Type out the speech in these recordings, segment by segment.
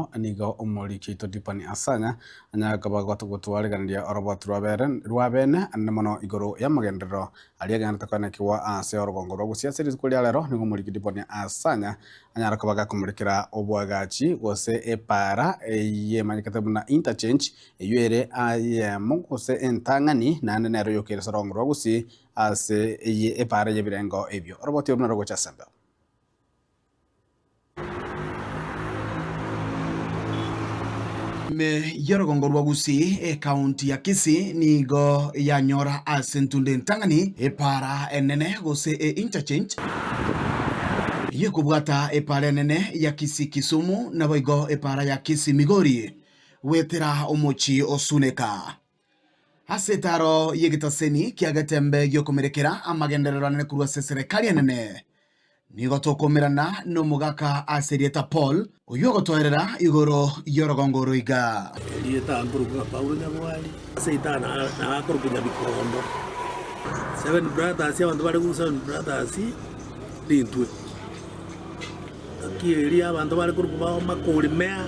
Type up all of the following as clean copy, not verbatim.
mono nigo omoriki oito Dipani Asanya anyare koba gotwareganeria oroboti rwa bene anene mono igoro y'amagenderero aria agenderete koenekigwa ase orogongo rwa Gusii ase rituko ria rero nigo omoriki Dipani Asanya anyare koba gakomorekera oboagachi gose epaara eyemanyekete buna interchange eywo ere eyemo gose entang'ani naende nero yokeire ase orogongo rwa Gusii ase eye epaara y'ebirengo ebio. Oroboti oru naro gocha ase embeo. Ime y'orogongo rwa Gusii, ekaunti ya Kisii nigo yanyora ase entunda entang'ani epaara enene gose e interchange eyio ekobwata epaara enene ya Kisii Kisumu naboigo epaara ya Kisii Migori goetera omochie o Suneka. Ase etaaro y'egetaseni kia Getembe gi'okomerekera amagenderero anene korwa ase eserekari enene, nigo tokomerana nomogaka ase erieta Paul, oyio ogotoerera igoro y'orogongo oro iga. Erieta nkorokwa ng'a Paulo Nyabwari, ase etaara na akorokwa Nyabikondo. Seven Brothers, abanto bare korwa Seven Brothers nintwe. Engaki eria abanto bare korokwa ba Makorimea,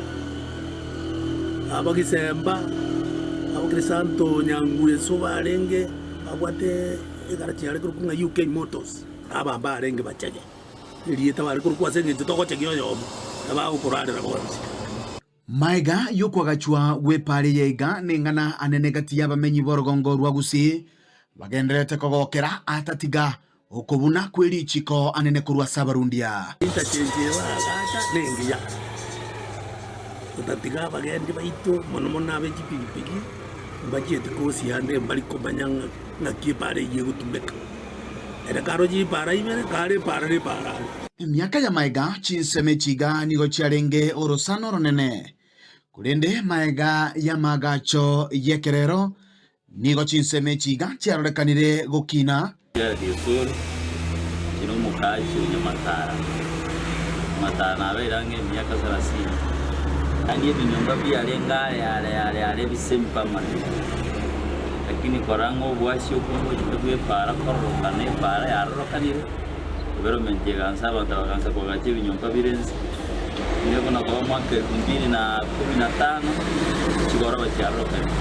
Abagisemba, Abakrisanto Nyangweso barenge babwate egarachi yare korokwa ng'a UK Motors, aba mbarenge bachege. Erieta bare korokwa ase eng'encho togochegia oyomo, nabagokorarera bonsi. Maega y'okoagachwa gw'epaara eye iga neng'ana anene gati y'abamenyi b'orogongo rwa Gusii bagendererete kogokera atatiga okobuna kwe richiko anene korwa ase abarundia. Interchange eye baagacha nengiya, gotatiga abagendi baito mono mono abe chipigipigi mbachieti kosi ande mbari komanya ng'a ng'aki epaara eyio egotumeka. Ere karoche epaara ibere kare epaara na epaara are. Emiaka ya maega chinsemo echi iga nigo chiarenge orosana oronene, korende maega y'amaagacho y'ekerero nigo chinsemo echi iga chiarorekanire gokina. Gerard Osoro, Inche nomokaachi o Nyamatara. Nyamatara nabeire ang'e emiaka sarasini. Yaani ebinyomba biarenge are are are are ebisembe amanene. Lakini korora ng'a oboachi okwo mbochete bw'epaara kororokana epaara yarorokanire, development egansa abanto bagansa koagacha ebinyomba bire inse. Inde buna koba mwaka elfu mbili na kumi na tano, chigoroba chiarorokanire.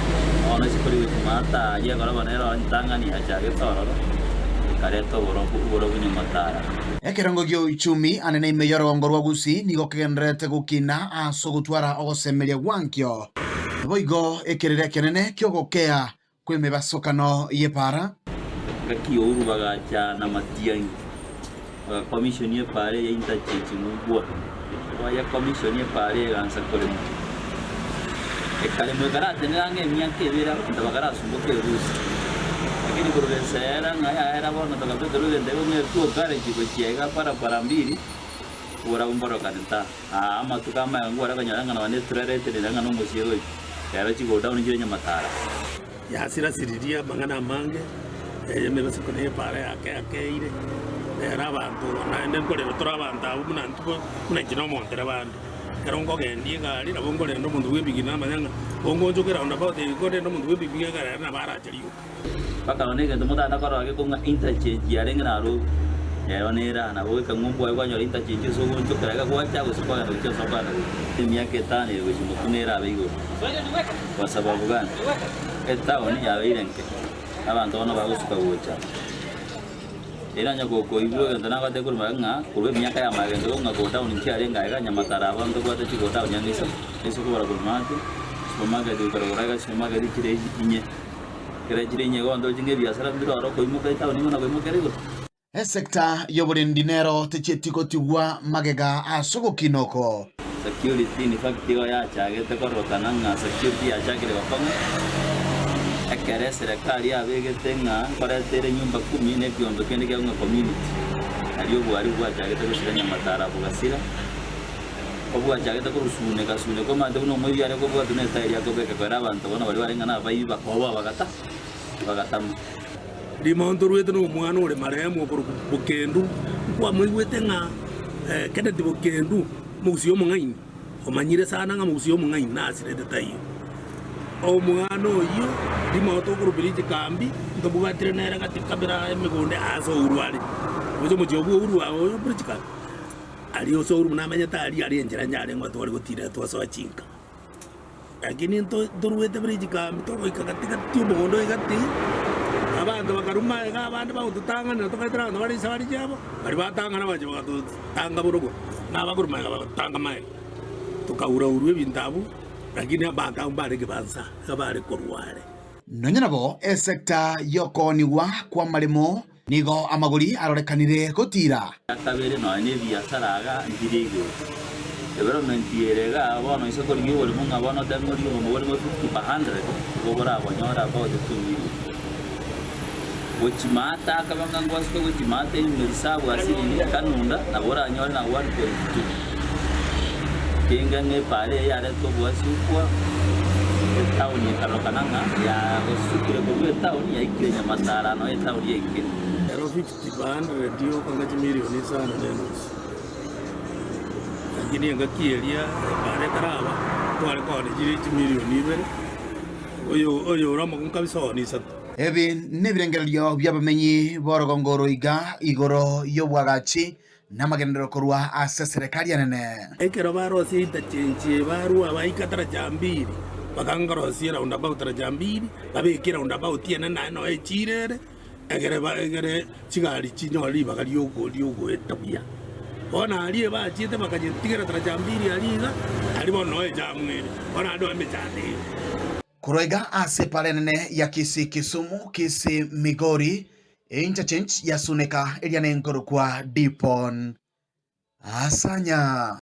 Bono chikori gochia maata aria egoroba nero entang'ani yachagete ororo, ekareta oborobu oborobu nyuma tara. Ekerengo gia uchumi anene ime y'orogongo rwa Gusii nigo kegendererete gokina ase ogotwara ogosemeria gwankio, naboigo ekerero ekenene ki'ogokea kw'emebasokano y'epaara. Engaki y'Ouru bagacha na Matiang'i, bagakomishoni epaara eria interchange ng'umbwa. Bayekomishoni epaara eye egansa koremwa. Ekaremwa ekaratenena ang'e emiaka ebere abanto bakarasumboka erusa. Lakini korwa eseera ng'a yaera bono togabekerwa egento ekio ng'a etuo garage gochia iga barabara mbiri, oborabu mborokane ta. Aa amatuko amaya ngware konyora ng'a nonye etrailer etenenire ng'a nomosie goika, rero chigodown chire nyamatara. Yasirasiririe amang'ana amange, emebasiko na epaara yake yakeire, nere abanto naende nkorera tore abanto abwo buna intwe buna inche nomontereba ande. Ekero nkogendia egari nabo nkorenda omonto bwa epigipigi namanya ng'a gongonchoka eroundabout eye nkorenda omonto bwa epigipigi egari ere nabo arache rioka. Mpaka nonya egento motagete korora gekong'a interchange yarenge narobi, ero nere aa nabo goika ng'umbu aye kwanyora interchange ase ogoonchokera iga gwacha gose kwagenda gochia ase okogenda gochia. Emiaka etano ere gochia motwe nere abe igoro. Kwa sababu gani? Etown yabeire nke, abanto bono bagosuka gocha. Ere onye gokoigwa egento nagotebia korwa magega ng'a korwa emiaka ya magega egento ng'a godown nchiarenge aiga nyamataro aba ntobwate chigodown ang'e isato. Ase okobara korwa maate, supermarket goikera korwa aiga supermarket chire inye. Ekero chire inye igo ntoche ng'a ebiasara mbire oro okoimoka etown igo nakoimoka ere igoro. Esecta y'oborendi nero techieti gotigwa magega ase ogokina oko. Security in fact igo yachagete kororokana ng'a security yachakire gokong'a ekero eserekari yabegete ng'a nkoreta ere nyumba kumi na ekiombe kende kiago ng'a community. Nario obwaribu bwachagete gosira Nyamataro bogasira, kobwachagete korusuneka suneka omanyete buna omoibi are kobwatwa na etairi akobeka kera abanto bono baria barenge nabaibi bakoboa bagata bagatama. Rimo ntoruete nomwana ore marehemu okorokwa Bokendu, nkwamoigwete ng'a Kenneth Bokendu, omogusii omong'aini, omanyire sana ng'a omogusii omong'aini nasirete taiyo. Omwana oyio rimo tokoruberia chikambi, ntobwatire nere gati kabera emegondo ase Ouru are, oche omochie obwo Ouru aye oyo bore chikambi. Aria osoro buna amenyete aria aria enchera nyareng'o tware gotiira twasoa chinka. Lakini nto ntoruete bridge kambi togoika gati gati omogondo oyo gati, abanto bakaruma iga abande bagototang'anera togaetera abanto bare chisabari chiabo, baria batang'ana bachia bagatotanga borobwo, na abakoruma iga bagatotanga magega. Tokaura-urwa ebinto abwo, lakini abanto abwo mbarenge bansa, iga bare korwa are. Nonya nabo esecta y'okoonigwa kw'amaremo nigo amagori arorekanire gotiira. Ya kabere nonya nebiasara iga mbire igoro. Development ere igaa bono ise korigia oboremo ng'a bono otebe ng'a origie oboremo borimo 50 per hundred, igo borabonyore about 2 million. Gochia maate akabe ng'a ngwasuke gochia maate ime risabu asiriri kanunda nabo oranyore na 1.2. Kenge ng'a epaara eye yareta oboasukwa, etaoni ekarorokana ng'a yagosukire korwa etaoni yaikire nyamatara nonya etaoni yaikire. Ero 50 per hundred okanga chimilioni isano na enusu. Lakini engaki eria epaara etaraba, tware koonia chire chimilioni ibere, oyo oyore omokungu kabisa oonia isato. Ebi nebirengererio bi'abamenyi b'orogongo oro iga igoro y'obwagachi namagenderero korwa ase eserekari enene. Ekero barosia interchange barua baika taraja mbili, bakangorosia eroundabout taraja mbili, babeke eroundabout enene naende noyo echire ere, egere ba egere chigari chinyore ribaga ri'ogo riogoeta buya. Bono aria ebachiete bakanyetigera taraja mbili aria iga, aria bono noyo ejamu ere, bono naende noyo emechando ere. Korwa iga ase epara enene ya Kisii Kisumu, Kisii Migori, Interchange yasuneka eria nenkorokwa Dipon Asanya.